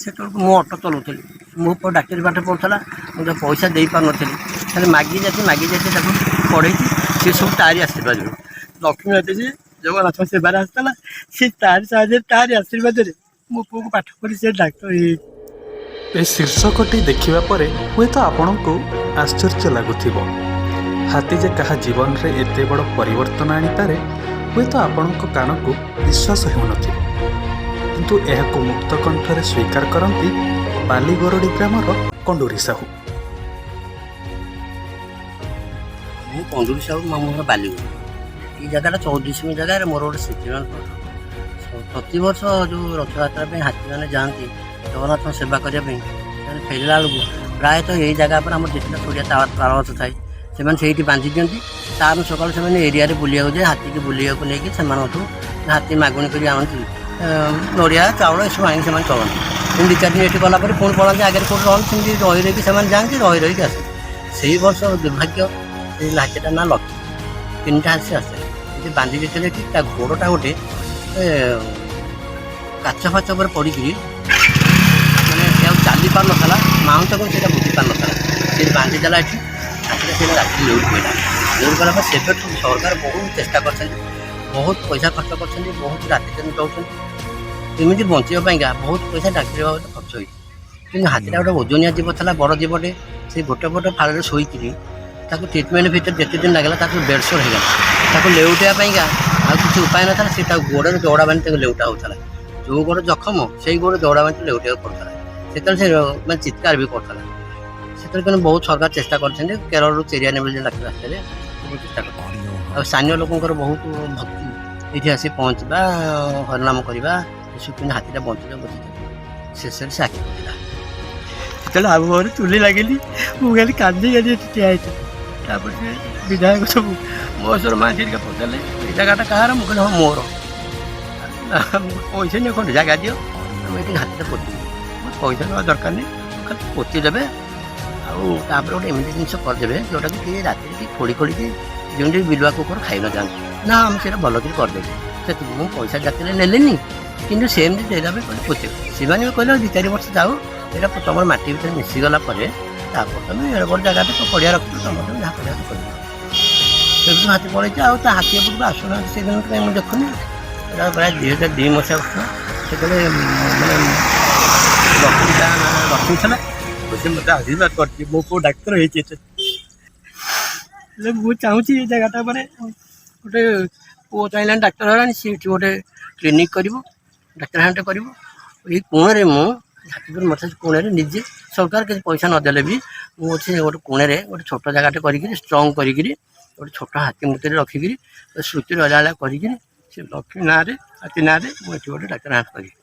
ସେତେବେଳକୁ ମୁଁ ଅଟୋ ଚଲାଉଥିଲି। ମୋ ପୁଅ ଡାକ୍ତରୀ ପାଠ ପଢ଼ୁଥିଲା। ମୁଁ ତ ପଇସା ଦେଇପାରୁନଥିଲି। ଖାଲି ମାଗି ଯାଚି ମାଗି ଯାଚି ତାକୁ ପଢ଼େଇଛି। ସେ ସବୁ ତାରି ଆଶୀର୍ବାଦରୁ। ଲକ୍ଷ୍ମୀ ମାତା ଯେ ଜଗନ୍ନାଥ ସେବାରେ ଆସିଥିଲା, ସେ ତାରି ସାହାଯ୍ୟରେ, ତାରି ଆଶୀର୍ବାଦରେ ମୋ ପୁଅକୁ ପାଠ ପଢ଼ି ସେ ଡାକ୍ତର ହେଇଯାଇଛି। ଏ ଶୀର୍ଷକଟି ଦେଖିବା ପରେ ହୁଏତ ଆପଣଙ୍କୁ ଆଶ୍ଚର୍ଯ୍ୟ ଲାଗୁଥିବ। ହାତୀ ଯେ କାହା ଜୀବନରେ ଏତେ ବଡ଼ ପରିବର୍ତ୍ତନ ଆଣିପାରେ, ହୁଏତ ଆପଣଙ୍କ କାନକୁ ବିଶ୍ୱାସ ହେଉନଥିବ। କିନ୍ତୁ ଏହାକୁ ମୁକ୍ତ କଣ୍ଠରେ ସ୍ୱୀକାର କରନ୍ତି ବାଲିଗରଡ଼ି ଗ୍ରାମର କଣ୍ଡୁରୀ ସାହୁ। ମୁଁ କଣ୍ଡୁରୀ ସାହୁ, ମାମୁଁ ଘର ବାଲିଗୁଡ଼ା। ଏଇ ଜାଗାଟା 14 ଡିସିମିଲ ଜାଗାରେ ମୋର ଗୋଟେ ସିଟିମାନ ପ୍ଲଟ୍। ପ୍ରତିବର୍ଷ ଯେଉଁ ରଥଯାତ୍ରା ପାଇଁ ହାତୀମାନେ ଯାଆନ୍ତି ଜଗନ୍ନାଥଙ୍କ ସେବା କରିବା ପାଇଁ, ସେମାନେ ଫେରିଲା ବେଳକୁ ପ୍ରାୟତଃ ଏଇ ଜାଗା ଉପରେ ଆମର ଯେତେଟା ଛୋଟିଆ ତାଳ ଗଛ ଥାଏ, ସେମାନେ ସେଇଠି ବାନ୍ଧି ଦିଅନ୍ତି। ତାର ସକାଳୁ ସେମାନେ ଏରିଆରେ ବୁଲିବାକୁ ଯାଏ, ହାତୀକି ବୁଲିବାକୁ ନେଇକି ସେମାନଙ୍କଠୁ ହାତୀ ମାଗୁଣି କରି ଆଣନ୍ତି। ନଡ଼ିଆ, ଚାଉଳ ଏସବୁ ଆଣିକି ସେମାନେ ଚଳନ୍ତି। ପୁଣି 2-4 ଦିନ ଏଠି ଗଲା ପରେ ପୁଣି ପଳାନ୍ତି, ଆଗରେ କେଉଁଠି ରହନ୍ତି। ସେମିତି ରହି ରହିକି ସେମାନେ ଯାଆନ୍ତି, ରହି ରହିକି ଆସନ୍ତି। ସେଇ ବର୍ଷ ଦୁର୍ଭାଗ୍ୟ, ସେଇ ହାତୀଟା ନାଁ ଲକ୍ଷ୍ମୀ। ତିନିଟା ହାତୀ ଆସିଥିଲେ। ଏଠି ବାନ୍ଧି ଦେଇଥିଲେ ଏଠି। ତା ଗୋଡ଼ଟା ଗୋଟେ କାଚ ଫାଚ ଉପରେ ପଡ଼ିକିରି ମାନେ ସେ ଆଉ ଚାଲି ପାରୁନଥିଲା। ମାଉଁତ କିନ୍ତୁ ସେଇଟା ବୁଝି ପାରୁନଥିଲା। ସେ ବାନ୍ଧିଦେଲା ଏଠି। ହାତୀଟା ସେଇଟା ରାତିରେ ଲେଉଟି ପଡ଼ିଲା। ଲେଉଟି ପଡ଼ିଲା ପରେ ସେବେଠୁ ସରକାର ବହୁତ ଚେଷ୍ଟା କରିଛନ୍ତି, ବହୁତ ପଇସା ଖର୍ଚ୍ଚ କରିଛନ୍ତି, ବହୁତ ରାତି ଦିନ ଦେଉଛନ୍ତି ଏମିତି ବଞ୍ଚିବା ପାଇଁକା। ବହୁତ ପଇସା ଡାକ୍ତରୀ ବାବଦ ଖର୍ଚ୍ଚ ହେଇଛି। କିନ୍ତୁ ହାତୀଟା ଗୋଟେ ଓଜନିଆ ଜୀବ ଥିଲା, ବଡ଼ ଜୀବଟେ। ସେ ଗୋଟେ ପଟ ଫାଳରେ ଶୋଇକିରି ତାକୁ ଟ୍ରିଟମେଣ୍ଟ ଭିତରେ ଯେତେ ଦିନ ଲାଗିଲା, ତାକୁ ବେଡ଼ସୋର ହେଇଗଲା। ତାକୁ ଲେଉଟିବା ପାଇଁକା ଆଉ କିଛି ଉପାୟ ନଥିଲା। ସେ ତାକୁ ଗୋଡ଼ରେ ଦୌଡ଼ା ବାନ୍ଧି ତାକୁ ଲେଉଟା ହେଉଥିଲା। ଯେଉଁ ଗୋଡ଼ ଜଖମ, ସେଇ ଗୋଡ଼ ଦୌଡ଼ା ବାନ୍ଧି ଲେଉଟିବାକୁ ପଡ଼ୁଥିଲା। ସେତେବେଳେ ସେ ମାନେ ଚିତ୍କାର ବି କରୁଥିଲା ସେତେବେଳେ। କିନ୍ତୁ ବହୁତ ସରକାର ଚେଷ୍ଟା କରିଛନ୍ତି। କେରଳରୁ ଚେରିଆନି ବୋଲି ଡାକ୍ତର ଆସିଥିଲେ, ବହୁତ ଚେଷ୍ଟା କରିଛନ୍ତି। ଆଉ ସ୍ଥାନୀୟ ଲୋକଙ୍କର ବହୁତ ଭକ୍ତି, ଏଇଠି ଆସି ପହଞ୍ଚିବା, ହରିନାମ କରିବା ଏସବୁ। କିନ୍ତୁ ହାତୀଟା ବଞ୍ଚିଲେ ବଞ୍ଚିଥିଲା, ଶେଷରେ ସେ ଆଖି ବୁଜିଲା। ସେତେବେଳେ ଆମ ଘରେ ଚୁଲି ଲାଗିଲି, ମୁଁ ଖାଲି କାନ୍ଦି କାନ୍ଦି ଏଠି ଠିଆ ହେଇଥିଲି। ତାପରେ ସେ ବିଧାୟକ ସବୁ ମହେଶ୍ୱର ମହାନ୍ତି ହେରିକା ପଚାରିଲେ, "ଏ ଜାଗାଟା କାହାର?" ମୁଁ କହିଲି, "ହଁ, ମୋର।" "ନା, ମୁଁ ପଇସା ନିଅ, ଖଣ୍ଡେ ଜାଗା ଦିଅ, ଆମେ ଏଠି ହାତୀଟା ପୋତିବୁ।" ମୁଁ ପଇସା ନେବା ଦରକାର ନାହିଁ, ଖାଲି ପୋତି ଦେବେ। ଆଉ ତାପରେ ଗୋଟେ ଏମିତି ଜିନିଷ କରିଦେବେ ଯେଉଁଟାକି ଟିକେ ରାତିରେ ଟିକେ ଖୋଳି ଖୋଳିକି ଯେମିତି ବିଲୁଆ କୁକୁର ଖାଇ ନ ଯାଆନ୍ତି। ନା, ଆମେ ସେଇଟା ଭଲ କରି କରିଦେବୁ। ସେତିକି ମୁଁ ପଇସା ଯାଚିଲେ ନେଲିନି, କିନ୍ତୁ ସେମିତି ଦେଇଦେବେ, କହିଲେ ପୋତିବେ। ସେମାନେ ବି କହିଲେ, 2-4 ବର୍ଷ ଯାଉ, ଏଇଟା ତୁମର ମାଟି ଭିତରେ ମିଶିଗଲା ପରେ ତାପରେ ତମେ ଏଡ଼େ ବଡ଼ ଜାଗାଟା ତ ପଡ଼ିଆ ରଖିଥିବ, ତମର ତମେ ଯାହା କରିବା କରିବ। ସେଠୁ ହାତୀ ପଳେଇଛି, ଆଉ ତା ହାତୀ ଏପଟକୁ ଆସୁନାହାନ୍ତି। ସେଦିନ କାହିଁ ମୁଁ ଦେଖୁନି। ଏଇଟା ପ୍ରାୟ 2002 ମସିହା ଘଟଣା। ସେତେବେଳେ ମାନେ ଲକ୍ଷ୍ମୀ, ତା ନାଁ ଲକ୍ଷ୍ମୀ ଥିଲା। ସେ ମୋତେ ଆଶୀର୍ବାଦ କରିଛି, ମୋ ପୁଅ ଡାକ୍ତର ହେଇଛି ଏତେ। ହେଲେ ମୁଁ ଚାହୁଁଛି ଏଇ ଜାଗାଟା ମାନେ ଗୋଟେ ପୁଅ ଚାହିଁଲାଣି, ଡାକ୍ତର ହେଲାଣି, ସେ ଏଠି ଗୋଟେ କ୍ଲିନିକ୍ କରିବ, ଡାକ୍ତରଖାନାଟେ କରିବ। ଏଇ କୋଣରେ ମୁଁ ହାତୀପୁର ମଠ କୋଣରେ ନିଜେ, ସରକାର କିଛି ପଇସା ନଦେଲେ ବି ମୁଁ ଅଛି ଗୋଟେ କୋଣରେ ଗୋଟେ ଛୋଟ ଜାଗାଟେ କରିକିରି, ଷ୍ଟ୍ରଙ୍ଗ କରିକିରି, ଗୋଟେ ଛୋଟ ହାତୀ ମୂର୍ତ୍ତିରେ ରଖିକିରି, ସ୍ମୃତି ରହିଲା ଭଳିଆ କରିକିରି, ସେ ଲକ୍ଷ୍ମୀ ନାଁରେ, ହାତୀ ନାଁରେ ମୁଁ ଏଠି ଗୋଟେ ଡାକ୍ତରଖାନା କରିବି।